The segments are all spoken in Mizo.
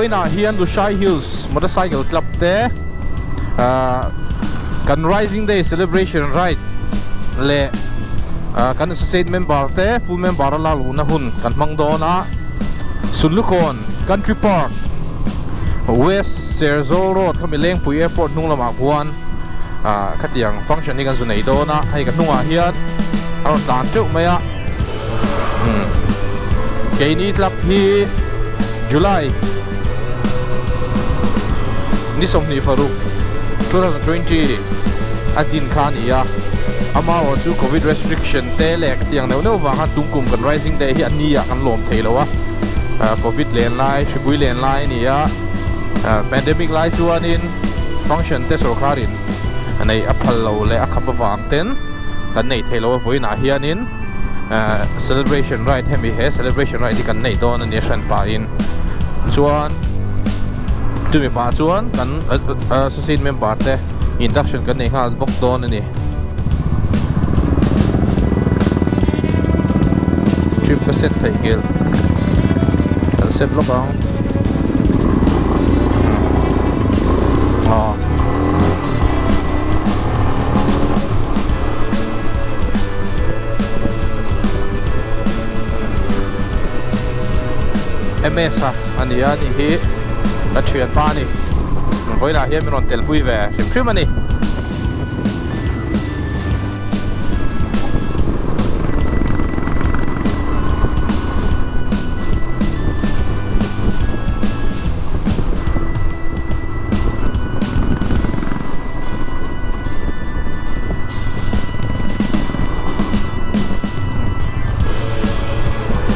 Vawiinah hian Lushai Hills Motorcycle Club te kan Rising Day Celebration Ride leh kan Associate Member te Full Member a lak luhna hun kan hmang dawn a. Sunlukawn Country Park, West Serzawl Road khami Lengpui Airport hnung lamah khuan khatiang function hi kan zu nei dawn a. Hei ka hnungah hian a rawn tlan teuh mai a. Keini club hi July ni 26 2020 a din kha a ni a, amaherawh chu covid restriction te leh khatiang neuh neuh vang khan tungkum kan Rising Day hi a ni ah kan lawm thei lo a, covid len lai hripui len lai a ni a, pandemic lai chuanin function te sawrkharin nei a phal lo leh a khap avang ten kan nei thei lo a vawiinah hianin. Celebration ride hemi he celebration ride hi kan neih dawn a ni a hran pahin chuan chumi pah chuan kan associate member te induction kan nei nghal bawk dawn a ni. Trip ka set theih nghilh kan set lawk ang. MS a a ni a nih hi ka thianpa a ni vawilah hian min rawn tel pui ve hrim hrim a ni.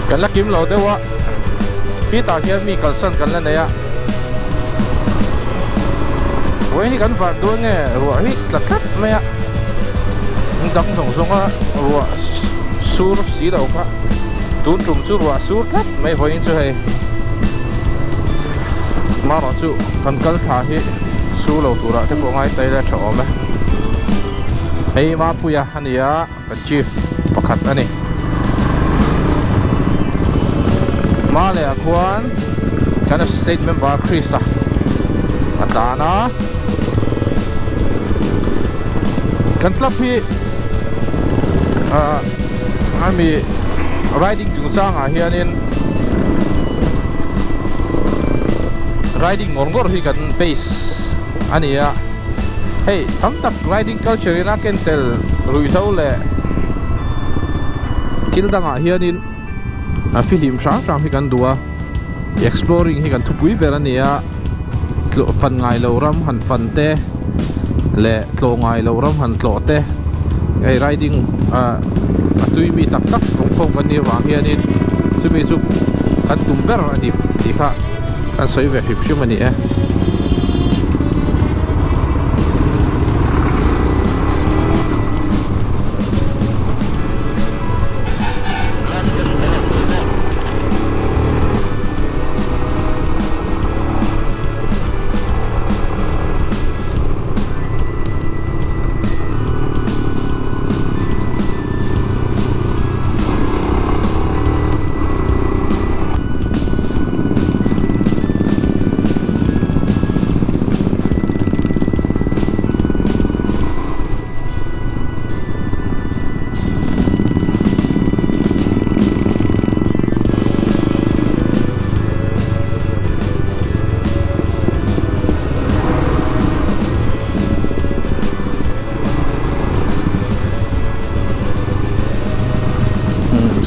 Kan la kim lo deuh a khitah khian mi kalsan kan la nei a vawiin hi kan var dawn nge ruah hi tla tlat mai a dang zawng zawng a ruah sur si lo kha tun tum chu ruah sur tlat mai vawiin chu hei marawh chu kan kal thla hi su lo turah te pawh ngai ta ila tha awm e hei Mapuia a ni a kan chief pakhat a ni hma leh ah khuan kan associate member Chris a a tlan a kan club hi ah ami riding chungchangah hianin riding ngawr ngawr hi kan base a ni a hei tam tak riding culture in a ken tel ruihhlo leh thil dangah hianin a fihlim hrang hrang hi kan duh a exploring hi kan thupui ber a ni a tlawh fan ngai lo ram han fan te leh tlawh ngai lo ram han tlawh te hei riding ah a tui mi tak tak awm khawm kan nih avang hianin chumi chu kan tum ber a ni tih kha kan sawi ve hrim hrim a ni e.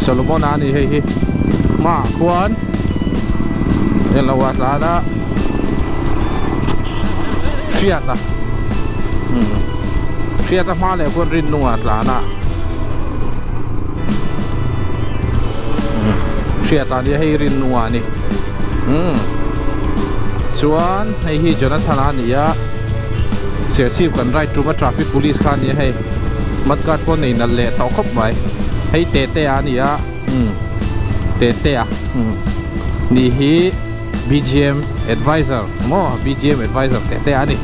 Solomon a ni hei hi hmaah khuan eng lo ah tlan a hriat a hriat a hma leh khuan rin nungah tlan a hriat a nia hei rin nungah a ni umm chuan hei hi Jonathan a ni a Serchhip kan ride tum a traffic police kha a ni a hei mudguard pawh nei nalh leh tawh khawp mai hei Tete a ni a umm Tete a umm ni hi B_G_M advisor maw B_G_M advisor Tete a ni.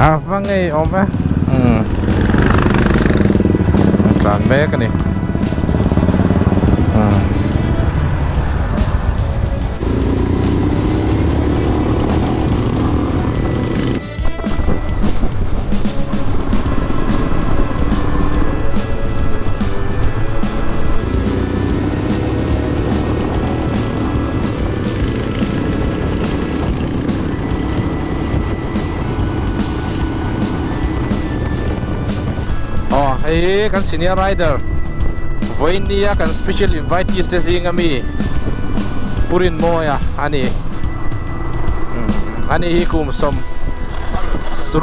A va ngei awm e umm an tlan mek a ni umm. Aw hei hi kan senior rider vawiin nia kan special invitees te zing ami Pu Rinmawia a ni ani hi kum sawm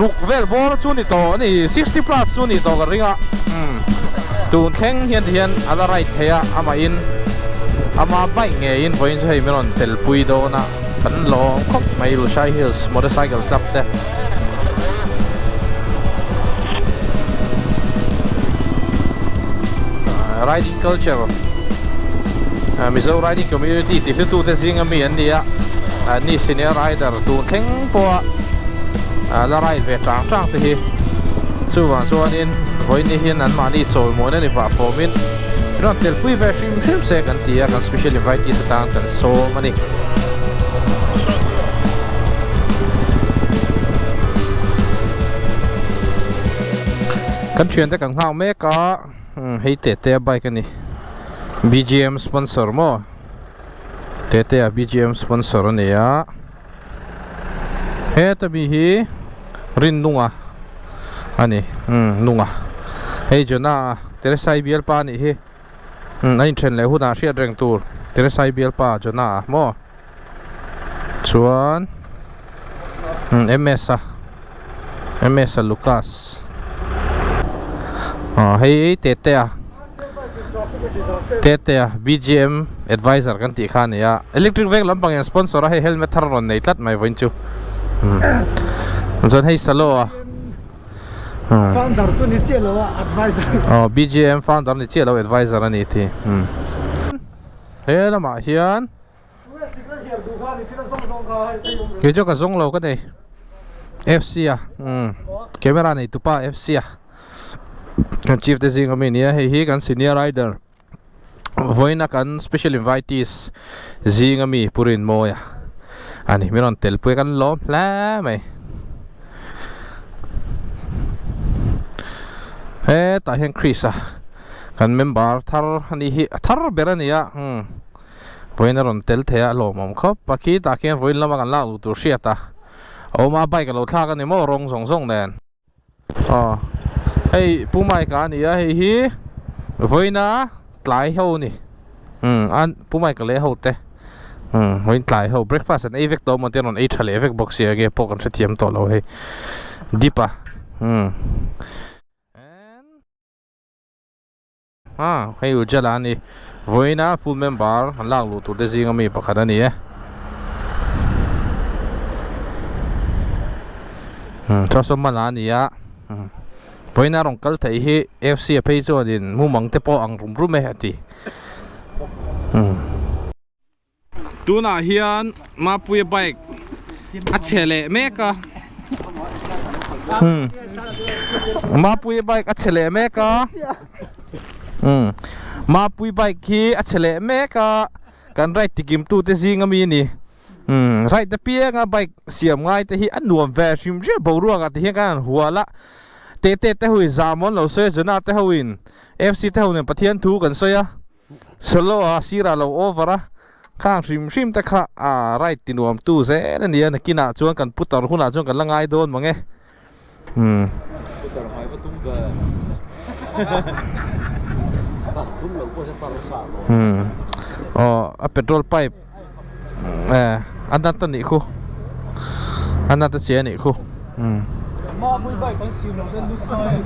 ruk vel bawr chu ni tawh ani sixty plus chu ni tawh ka ring a tun thleng hian ti hian a la ride thei a amahin ama bike ngeiin vawiin chu hei min rawn tel pui dawn a. Kan lawm khawp mai Lushai Hills Motorcycle Club te. Riding culture Mizo riding community ti hlutu te zinga mi an ni a ni senior rider tun thleng pawha la ride ve tang tang te hi chuvang chuanin vawiin hian an mahni chawimawi na ni pah fawmin rawn telpui ve hrim hrim se kan ti a kan special invitees atan kan sawm a ni. Kan thiante kan nghak mek a hei Tetea bike a ni B_G_M sponsor maw Tetea B_G_M sponsor a ni a heta mi hi Rinnunga a ni Nunga hei Jonah Teresai bialpa a nih hi. Umm a inthen leh hunah hriat reng tur Teresai bialpa Jonah a maw chuan umm M_S a M_S a Lucas aw hei Tetea Tetea B_G_M advisor kan tih kha a ni a electric veng lampang in sponsor a hei helmet thar a rawn nei tlat mai vawiin chu umm chuan hei Salo a. Founder chu ni chiah lo a advisor. Aw BGM founder ni chiah lo advisor a ni ti. He lamah hian kei chu ka zawng lo ka nei FC a camera nei tupa FC a kan chief te zing ami nia hei hi kan senior rider vawiina kan special invitees zing ami Pu Rinmawia a ni min rawn tel pui a kan lawm hle mai hetah hian Chris a kan member thar a nih hi a thar ber a ni a umm vawiin a rawn tel thei a a lawmawm khawp a khitah khian vawiin lama kan lak luh tur hriat a a awm a bike a lo thlak a ni maw rawng zawng zawng nen. Aw hei Pu Mike a ni a hei hi vawiina tlai ho a ni umm a Pu Mike leh ho te umm vawiin tlai ho breakfast an ei vek tawh maw te an rawn ei tha leh vek bawk sia nge pawh kan hrethiam tawh lo hei dip a umm. A hei Ujala a ni. Vawiina full member an lak luh tur te zinga mi pakhat a ni e. Chawsawmala a ni a. Vawiina rawn kal theih hi FC a phei chuanin mumang te pawh ang rum rum e a ti. Tunah hian Mapuia bike a chhe leh mek a umm Mapuia bike a chhe leh mek a umm Mapuia bike hi a chhe leh mek a kan ride tikim tute zing ami a ni umm ride apianga bike siam ngai te hi a nuam ve hrim hrim boruak ah ti hian kan han hual a tete te ho in zam awn lo sawi a Jonah te ho in F_C te ho nen Pathian thu kan sawi a. Solo a sirah lo over a, khang hrim hrim te kha a ride ti nuam tu zel a nia, nakinah chuan kan putar hunah chuan kan la ngai dawn mang e. Umm. Putar hmai va tum ve. Bus tum lo pawh hian tar a chah lo. Umm. Aw a petrol pipe eh a nat a nih khu. A nat a che a nih khu. Umm. Mahmui bike kan siam loh ten lusai.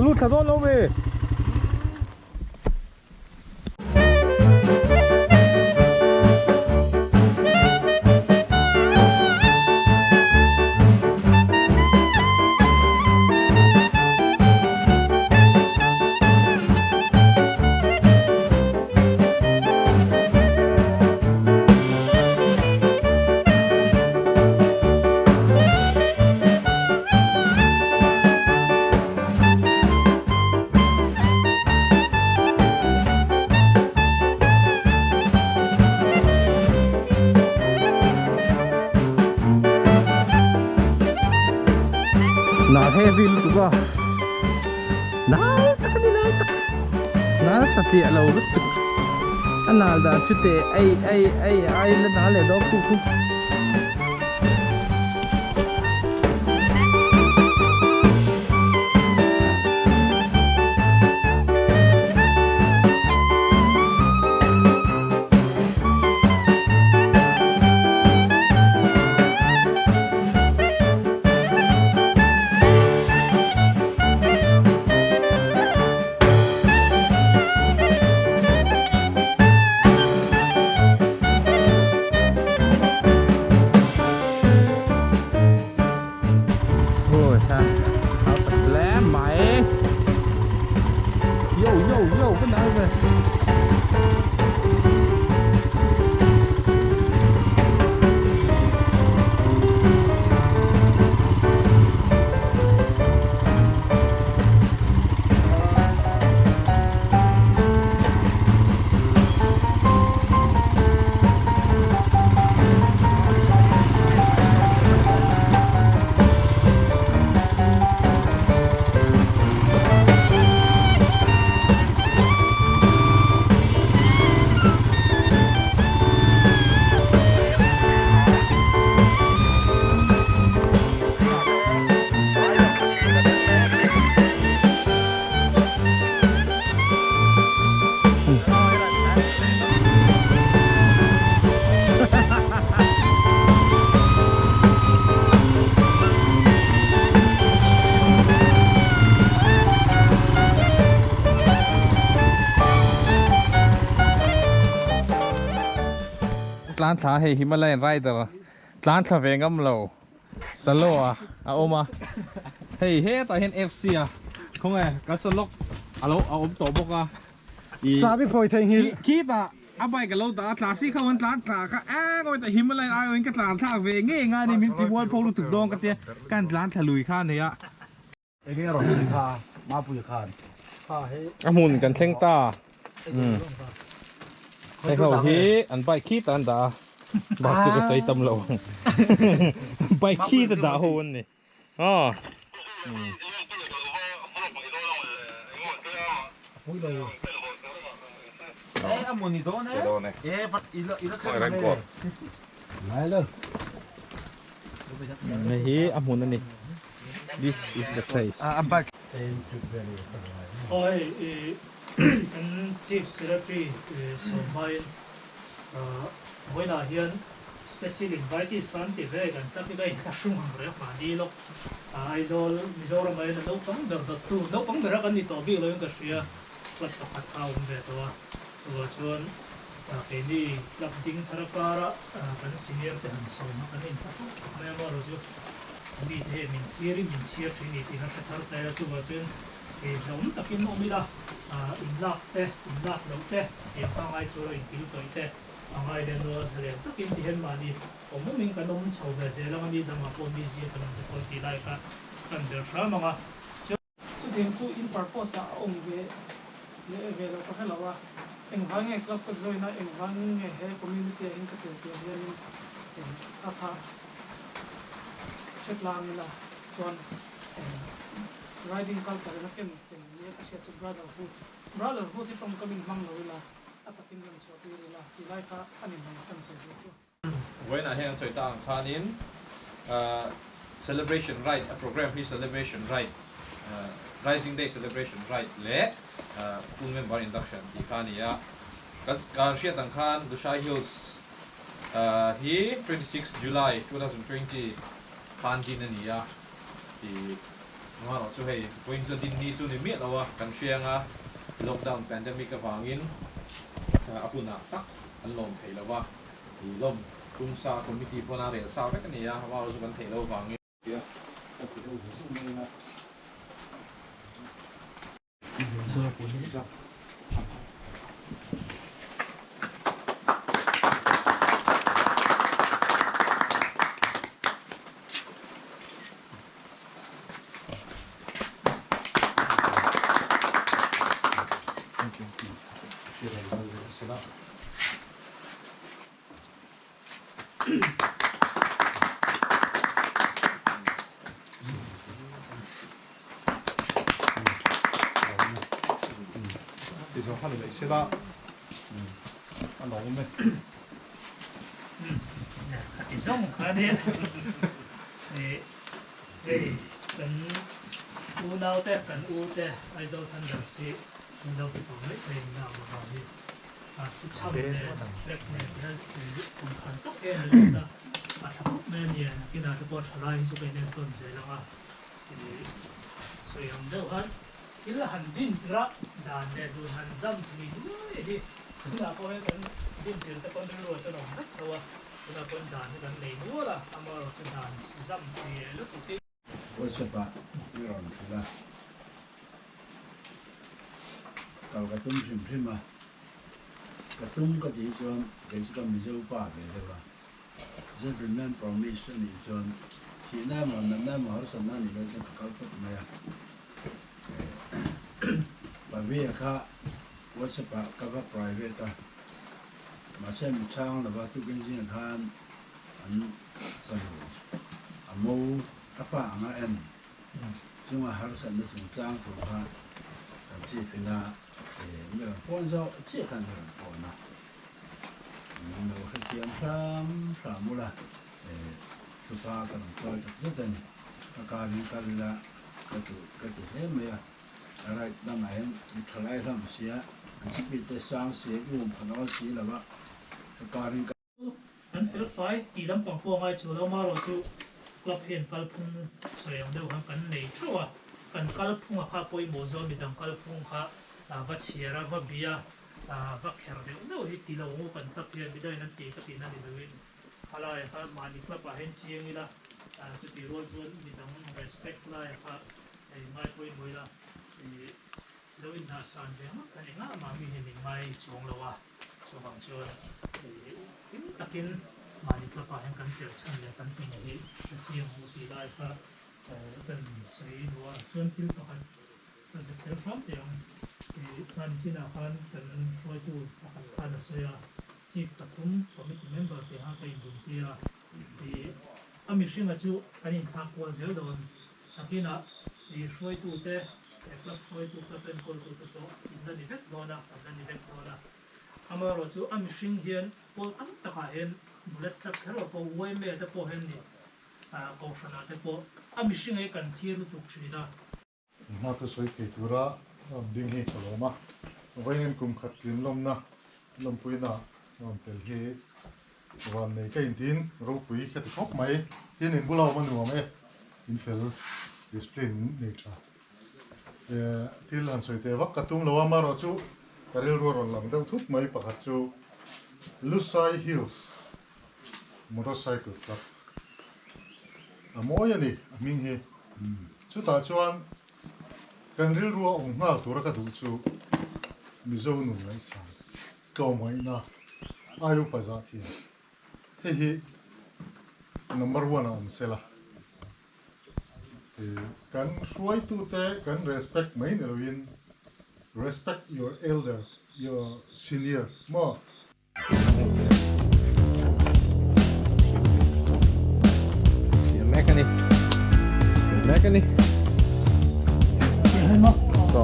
Lut thla dawn lo mi? Nal heavy lutuk a nal tak a ni nal tak nal satliah lo lutuk a nal dan chu teh ei ei ei ai la nal leh dawn khu khu. Ôi ha, hao thật lẽ mày. Yo yo yo cái nào về. Tlan thla hei Himalayan Rider tlan thla ve ngam lo Salo a a awm a hei hetah hian FC a khawnge kan salawk a lo a awm tawh bawk a ih Chabi phawi thei nghilh. Khitah a bike a lo dah a tla si kha an tlan thla kha eng awih tah Himalayan aiawhin ka tlan thlak ve ngei ngai a ni min ti mual pho lutuk dawn ka tia ka han tlan thla lui kha a nei a. Enge rawn sawi kha Mapuia khan. A hmun kan thleng ta. Hei ho hi an bike khi ta an dah a. Bak chu ka sawi tam lo ang. Bike khi ta dah ho an ni. Aw. Hei hi a hmun a ni. This is the place. Aw hei kan Chief Secretary Sawmhmain vawiinah hian Special invitees kha an ti ve kan tlak hi ka inthlahrung ang reng mahni lawk Aizawl Mizoram ah hian a naupang ber dawttu naupang bera kan ni tawh bik loin ka hria club pakhat kha a awm ve tawh a chuvah chuan keini club ding thar akara kan senior te han sawm a kan inthlahrung khawp mai a maw chu mite hi min thlir in min chhiar thin ni tih kha hre thar ta ila chuvah chuan zawm takin awm ila inlak te inlak loh te tiang kha ngai chu lo inkil tawih te. A ngai leh nual zalen takin ti hian mahni awm awmin kan awm chho ve zel ang a ni dangah pawh mi zia kan awm te pawh an tih lai kha kan bel hram ang a. Chutiang chu in purpose ah a awm ve leh ve loh ka hre lo a, engvang nge club ka join a, engvang nge he community ah hian ka tel tur hianin a kha hre tlang ila chuan riding culture in a ken tel nia ka hriat chu brotherhood, brotherhood hi tawngkam in hmang lo ila. A takin rawn chhuah tir ila tih lai kha a ni mai kan sawi duh chu. Vawiinah hian an sawi ta ang khanin celebration ride a program hi celebration ride Rising Day celebration ride leh full member induction tih kha a ni a. Kan hriat ang khan Lushai Hills hi 26 July 2020 khan din a ni a tih. Amaherawh chu hei vawiin chu din ni chu ni miah lo a, kan hria anga lockdown pandemic avangin a hunah tak an lawm thei lo va, i lawm tum sa committee pawn a rel sa vek a ni a, amaherawh chu kan theih loh avangin. Khati zawng kha nia hei kan unaute kan u te Aizawl Thunders hi min lo ti tawh mai thei ni ang avang hi. Chham leh flag nen hian kum khan tak em a ni a, a tha khawp mai a ni. Nakinah te pawh tha lai hi chu ka inenkawn zel ang a, sawi ang deuh khan thil han din tir a, dan leh dun han zam thui nuai hi tunah pawh hian kan din tir te pawn rilru ah chuan a awm vek tho a, tunah pawhin dan hi kan nei nual a, amaherawhchu dan zam thui leh lutuk hi. WhatsApp ah i rawn hrilh a, kal ka tum hrim hrim a, ka tum ka tih chuan kei chu ka Mizo pa ve deuh a, gentleman promise a nih chuan thihna emaw natna emaw harsatna a nih loh chuan ka kal tawp mai a, Pavia kha WhatsApp ah ka va private a, mahse mi chhang lova tukin zingah khan an fanu a mo a pa anga en chunga harsatna chungchang thu kha kan chief ina mi rawn pawn zawh chiah khan mi rawn pawn a, min lo hrethiam hram hram ula thupa ka rawn chawi tak zet a ni. Ka karin kal ila ka duh ka ti hle mai a, a right lamah hian mi thalai hlawm sia, an speed te sang sia i um pha nawl si lo a, ka karin kal. Kan fel fai tih lampang pawh a ngai chu lo marawh chu club hian kalphung sawi ang deuh khan kan nei theuh a, kan kalphunga kha pawimawh zawh midang kalphung kha va chhiar a, va bia a, va kher deuh deuh hi ti lo ngu kan club hian midangin an ti ka tihna ni loin khalai kha mahni club ah hian chiang ila chutih rual chuan midang respect laia kha ngai pawimawh ila lo inhnahsan ve ngawt a ni ngah mah mi hian min ngai chuang lo a. Chuvang chuan hlim takin mahni club-ah hian kan tel chhan leh kan tum hi a chiang u tih lai kha kan sawi duh a. Chuan thil pakhat ka zep tel hram teh ang. Hman chinah khan kan hruaitu pakhat khan a sawi a, Chief pathum committee member tih kha ka induntir a. A mihringa chu kan inthlak kual zel dawn. Nakinah hruaitute, club hruaitu, club enkawltute pawh in la ni vek dawn a, kan la ni vek dawn a. Amaherawh chu a mihring hian pawl tam takah hian bullet club kher lo pawh yma te pawh hian ni kohhranah te pawh a mihring hi kan thlir lutuk thin a. Hma chu sawi thei tura rawn ding hi ka lawm a, vawiin kum khat tlin lawmna lawmpuina rawn tel hi van nei ka intiin ropui ka ti khawp mai. Tin in bula awm a nuam e, in fel discipline nei tha. Thil han sawi teh vak ka tum lo a, amaherawh chu ka rilru a rawn lang deuh thut mai pakhat chu Lusai Hills Motorcycle Club a mawi a ni a hming hi. Chutah chuan kan rilru a awm nghal tura ka duh chu Mizo nun ngaihsan tlawmngaihna ai upa zah thiam hei hi number one a awm sela. Kan hruaitute kan respect mai ni loin respect your elder, your senior maw? Siam mek a ni. Siam mek a ni. So,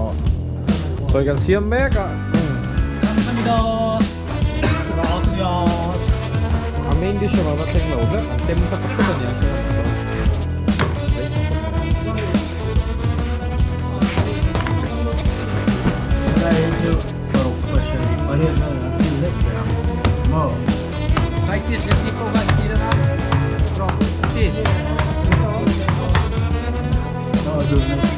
so kan siam mek a. A main dish a va thleng lo hlek an tem hmasa phawt a niang chuan a tha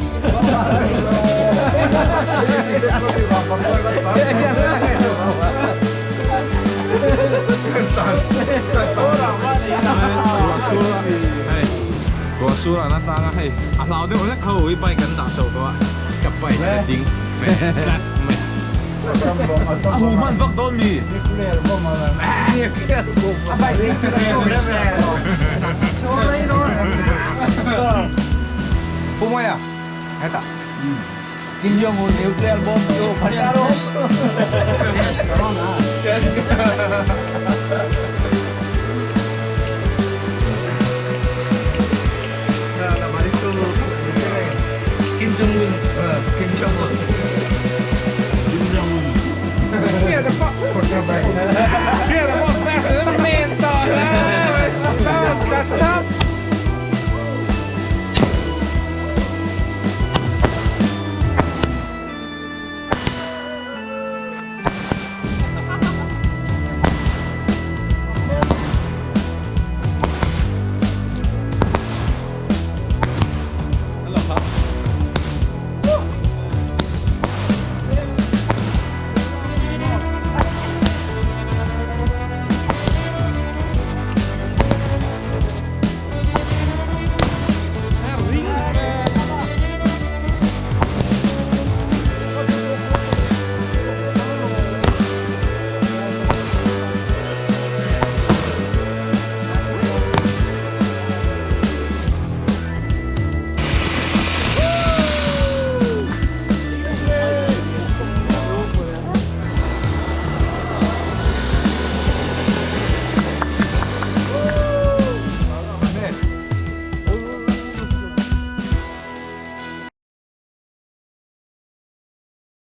Suran atanga hei a hlau deuh hlek ho hi bike an dah chho tawh a, ka bike a ding ve tlat mai. A hu hman vak dawn mi? Pu Mawia, hetah Kim Jong Un nuclear bomb chu phal rawh. Kim Jong Un. Kim Jong Un.